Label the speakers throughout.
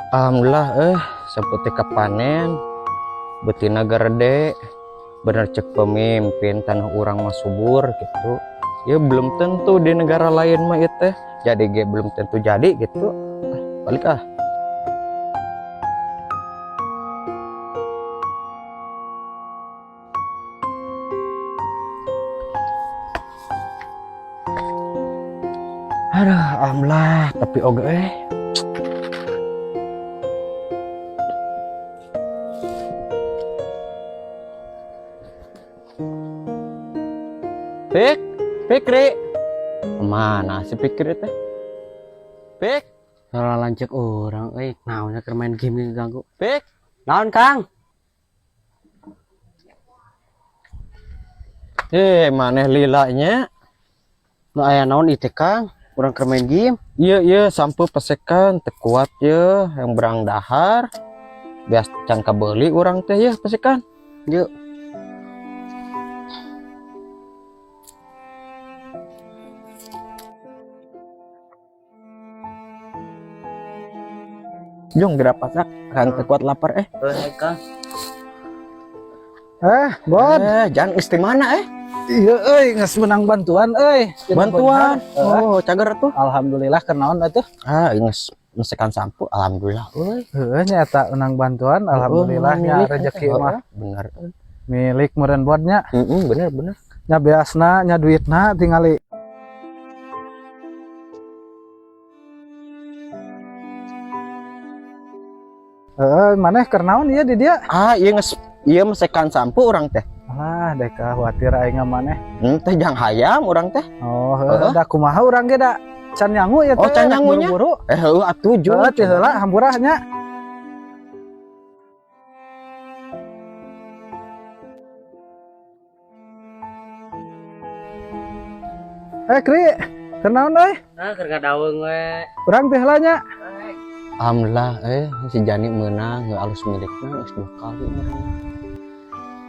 Speaker 1: Alhamdulillah seperti kepanen betina gerde bener cek pemimpin tanah urang mah subur gitu ya, belum tentu di negara lain mah itu teh jadi ge belum tentu jadi gitu. Ah, balik ah. Aduh, alhamdulillah, tapi oge Pik, Pikri. Kemana si Pikri teh? Pik,
Speaker 2: Salah lanceuk urang euy, naon keur main game ge ganggu.
Speaker 1: Pik.
Speaker 2: Naon, Kang?
Speaker 1: Maneh lilanya.
Speaker 2: Nu aya naon ieu teh, Kang? Urang keur main game.
Speaker 1: Iya, iya, sampo pesekan teu kuat ye, yang berang dahar. Bias can kabeli urang teh ya pesekan.
Speaker 2: Yuk.
Speaker 1: Jong geura pasak, Kang teu kuat lapar eh.
Speaker 2: Heuh, Kang.
Speaker 3: Bod.
Speaker 1: Jangan geus di mana eh?
Speaker 3: Iya euy, geus menang bantuan euy.
Speaker 1: Bantuan.
Speaker 3: Heeh.
Speaker 1: Oh, cager tuh.
Speaker 3: Alhamdulillah keur naon atuh?
Speaker 1: Ah, geus mesekan sampo, alhamdulillah euy.
Speaker 3: Heuh nya eta menang bantuan, alhamdulillah
Speaker 1: Heeh,
Speaker 3: nya
Speaker 1: milik
Speaker 3: rezeki
Speaker 1: eta,
Speaker 3: mah.
Speaker 1: heeh, bener.
Speaker 3: Milik meureun bodnya.
Speaker 1: Heeh, bener bener.
Speaker 3: Nya beasna nya duitna tingali. Heeh, maneh keur naon ieu di dia?
Speaker 1: Ah, ieu geus ieu mesekan sampo urang teh.
Speaker 3: Alah, dek khawatir aing maneh.
Speaker 1: Teh jang hayam urang teh.
Speaker 3: Oh, heuh,
Speaker 1: Heeh.
Speaker 3: da kumaha urang ge da can nyangu ya
Speaker 1: Oh,
Speaker 3: teh.
Speaker 1: can nyangu nya?
Speaker 3: Buru-buru.
Speaker 1: Heuh atuh jung.
Speaker 3: Heuh, ti heula hampurah nya. Kri, keur naon euy?
Speaker 2: Ah, keur ngadaweung we.
Speaker 3: Urang teh heula nya.
Speaker 1: Alhamdulillah si Jani meunang, heuh alus milikna geus 2 kali meureun.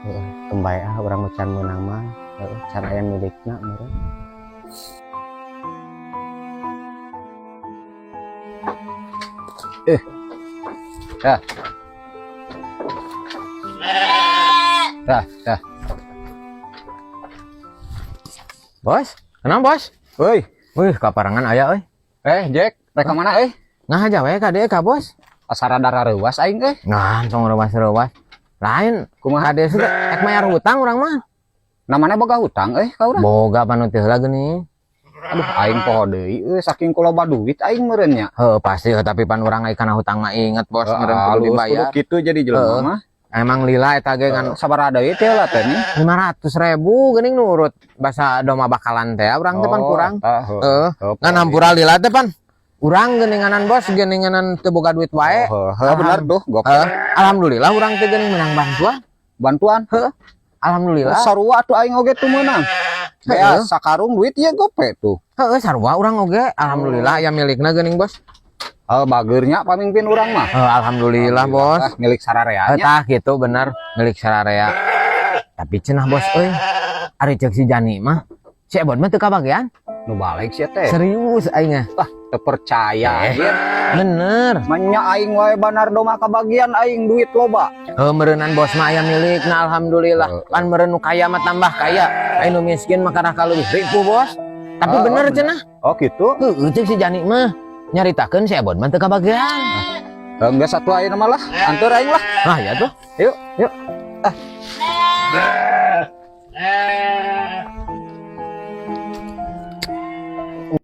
Speaker 1: Heuh, kembali ah urang mah can meunang mah, heuh can aya milikna meureun.
Speaker 4: Dah. Dah, dah.
Speaker 1: Bos, kenapa bos?
Speaker 4: Woi,
Speaker 1: Wih, kaparangan aya euy.
Speaker 4: Jack, rek ka mana euy?
Speaker 1: Nah aja we ka dieu ka bos.
Speaker 4: Asa rada rareuwas aing euy.
Speaker 1: Nah, tong reuwas-reuwas. Lain,
Speaker 4: Kumaha?
Speaker 1: ka dieu sudah ek mayar hutang urang mah.
Speaker 4: Namanya boga hutang euy ka urang.
Speaker 1: Boga panu teh heula geuning.
Speaker 4: Aduh, aing poho deui euy saking kuloba duit aing meureun nya.
Speaker 1: Heuh, pasti heuh, tapi pan urang ai kana hutang mah inget bos meureun kudu
Speaker 4: Halus,
Speaker 1: dibayar.
Speaker 4: kudu kitu jadi jelema
Speaker 1: Heeh.
Speaker 4: mah.
Speaker 1: Emang lila eta ge ngan
Speaker 4: Sabaraha deui teh lah teh nih.
Speaker 1: 500.000 geuning nurut basa doma bakalan teh urang teh pan kurang.
Speaker 4: eta, heuh.
Speaker 1: Heeh.
Speaker 4: Heuh,
Speaker 1: Ngan hampura lila teh pan urang geuninganan bos geuninganan teu boga duit wae.
Speaker 4: Oh, heuh, bener tuh, gope.
Speaker 1: Heeh. Alhamdulillah urang teh geuning menang bantuan.
Speaker 4: Bantuan?
Speaker 1: Heeh. Alhamdulillah.
Speaker 4: Sarua atuh aing oge tuh meunang.
Speaker 1: Heeh.
Speaker 4: Bea sakarung duit ieu gope tuh.
Speaker 1: Heeh, sarua urang oge. Alhamdulillah aya milikna geuning bos.
Speaker 4: Heuh, bageurnya pamimpin urang mah.
Speaker 1: Heuh, alhamdulillah bos.
Speaker 4: Ah, milik sararea nya.
Speaker 1: Tah gitu bener milik sararea. Tapi cenah bos euy, ari ceuk si Jani mah si Ebon mah teu kabagean.
Speaker 4: Nu balik sia teh.
Speaker 1: Serius aing mah.
Speaker 4: Wah, teu percaya anjir.
Speaker 1: Bener.
Speaker 4: Manya aing wae banar doma kabagian aing duit loba.
Speaker 1: Heuh, meureunnan bos mah aya milikna alhamdulillah.
Speaker 4: Heeh.
Speaker 1: Pan meureun nu kaya mah tambah kaya, aya nu miskin mah karah kaleuwih ripuh bos. Tapi
Speaker 4: Heeh,
Speaker 1: bener
Speaker 4: bener.
Speaker 1: cenah.
Speaker 4: Oh gitu.
Speaker 1: Heuh, ceuk si Jani mah nyaritakeun si Ebon mah teu kabagean.
Speaker 4: Heuh, geus atuh ayeuna mah lah, anteur aing lah.
Speaker 1: Ah ya tuh.
Speaker 4: Yuk, yuk. Ah.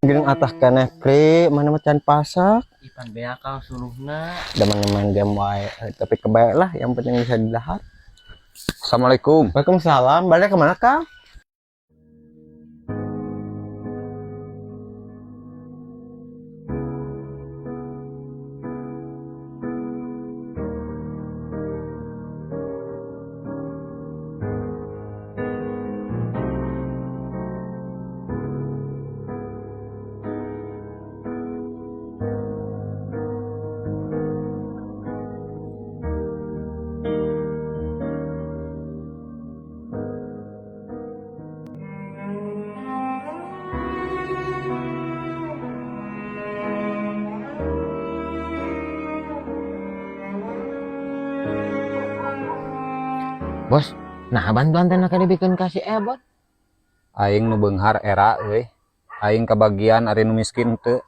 Speaker 1: Geuning atah keneh Pri, mana mah can pasak.
Speaker 2: Ipan bea Kang suluhna.
Speaker 1: Da mana main game wae, tapi kebaik lah yang penting bisa didahar.
Speaker 4: Assalamualaikum.
Speaker 1: Waalaikumsalam. Balik kemana Kang?
Speaker 5: Bos, nah bantuan teh nak dibikeun ka si Ebon.
Speaker 4: Aing nu beunghar era euy. Aing kabagian, ari nu miskin teu.